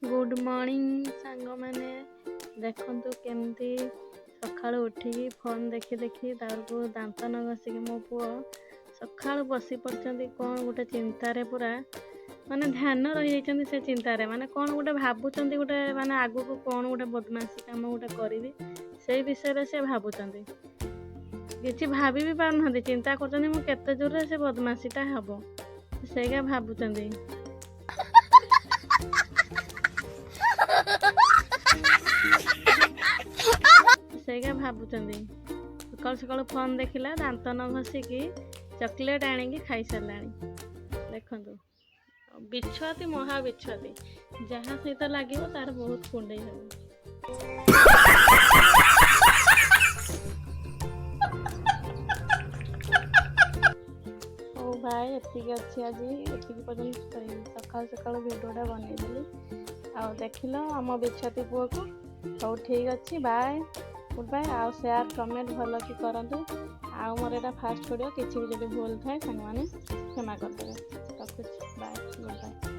Good morning ସାଙ୍ଗମାନେ। ଦେଖନ୍ତୁ କେମିତି ସକାଳୁ ଉଠିକି ଫୋନ୍ ଦେଖି ଦେଖି, ତାକୁ ଦାନ୍ତ ନ ଘଷିକି ମୋ ପୁଅ ସକାଳୁ ବସି ପଡ଼ିଛନ୍ତି। କ'ଣ ଗୋଟେ ଚିନ୍ତାରେ ପୁରା ମାନେ ଧ୍ୟାନ ରହିଯାଇଛନ୍ତି ସେ ଚିନ୍ତାରେ। ମାନେ କ'ଣ ଗୋଟେ ଭାବୁଛନ୍ତି ଗୋଟେ, ମାନେ ଆଗକୁ କ'ଣ ଗୋଟେ ବଦମାସି କାମ ଗୋଟେ କରିବି, ସେଇ ବିଷୟରେ ସେ ଭାବୁଛନ୍ତି। କିଛି ଭାବି ବି ପାରୁନାହାନ୍ତି। ଚିନ୍ତା କରୁଛନ୍ତି ମୁଁ କେତେ ଜୋରରେ ସେ ବଦମାସିଟା ହେବ, ସେଇଟା ଭାବୁଛନ୍ତି। ସେଇଟା ଭାବୁଛନ୍ତି। ସକାଳୁ ସକାଳୁ ଫୋନ୍ ଦେଖିଲା, ଦାନ୍ତ ନ ଘଷିକି ଚକୋଲେଟ୍ ଆଣିକି ଖାଇସାରିଲାଣି। ଦେଖନ୍ତୁ, ବିଛୁଆତି, ମହା ବିଛୁଆତି। ଯାହା ସହିତ ଲାଗିବ ତାର ବହୁତ କୁଣ୍ଡେଇ ହେବ। ହଉ ଭାଇ, ଏତିକି ଅଛି ଆଜି, ଏତିକି ପର୍ଯ୍ୟନ୍ତ। ସକାଳୁ ସକାଳୁ ଭିଡ଼ିଓଟା ବନେଇଦେଲି ଆଉ ଦେଖିଲ ଆମ ବିଛୁଆତି ପୁଅକୁ। ହଉ, ଠିକ୍ ଅଛି, ବାଏ, ଗୁଡ୍ ବାଏ। ଆଉ ସେୟାର, କମେଣ୍ଟ ଭଲ କି କରନ୍ତୁ। ଆଉ ମୋର ଏଇଟା ଫାଷ୍ଟ ଭିଡ଼ିଓ, କିଛି ବି ଯଦି ଭୁଲ ଥାଏ ସାଙ୍ଗମାନେ କ୍ଷମା କରିଦେବେ। ରଖୁଛି, ବାଏ, ଗୁଡ୍ ବାଏ।